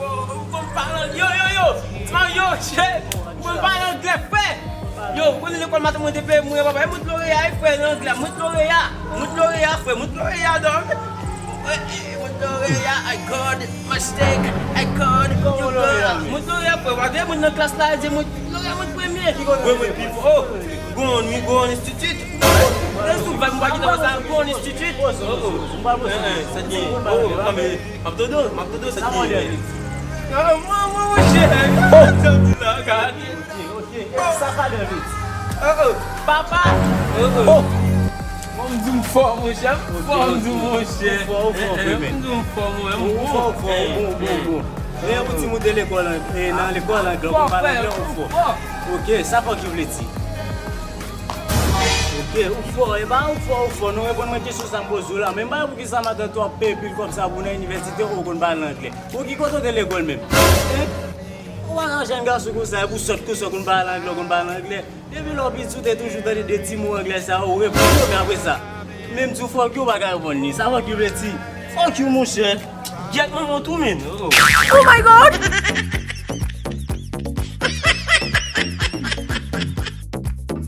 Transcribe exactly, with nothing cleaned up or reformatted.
Ou konn pale anglè, yo, yo, yo. Ti Mario, shit. Ou konn pale anglè, frè. Yo, ou konn lekòl maten mwen te peye mwen, papa. E mwen Loreya, e frè, nan anglè. Mwen Loreya. Mwen Loreya, frè. Mwen Loreya, dog. Mwen Loreya, I got my stick. I got you, girl. Mwen Loreya, frè. Wade mwen nan klas la, di mwen Loreya, mwen premye. Mwen, mwen pi fò. Oh, Gowon, mi Gowon Institute. Lè sou vibe, mwen pa kite sa, Gowon Institute. Oh, oh. Eh, eh, sa gen. Oh, non, men, m ap tande, m ap tande sa gen. Ah, mwen, mwen, monchè. Sa m di la, gade. Ok, ok. Sa pa de vit. Oh, oh. Papa. Oh, oh. Bon, m di m fò, monchè. M fò, m di m monchè. Ou fò, ou fò, eh, eh, m di m fò, mwen, m fò. Ou fò, ou fò, ou bon, ou bon, ou bon. Men yon ti moun de lekòl, eh, nan lekòl, anglè, ou pa nan anglè, ou fò. Ok, sa fò ki vle di. Ok, ou fò, e pa ou fò, ou fò. Nou reponn mwen kesyon sa m poze w la. Men m pa wè poukisa matant w ap peye pil kòb sa pou nan inivèsite ou konn pale anglè. Ou ki kote w te lekòl menm? Hein? Ou pa ka jèn gason konsa, epi ou sòt konsa, ou konn pale anglè, ou konn pale anglè. Depi lè w piti, ou te toujou tande de ti mo anglè sa yo, ou reponn yo, men apre sa, menm di w fuck you, ou pa ka reponn li. Sa fuck you vle di? Fuck you, monchè. Gyèt manman w tou, menn. Oh. Oh my God!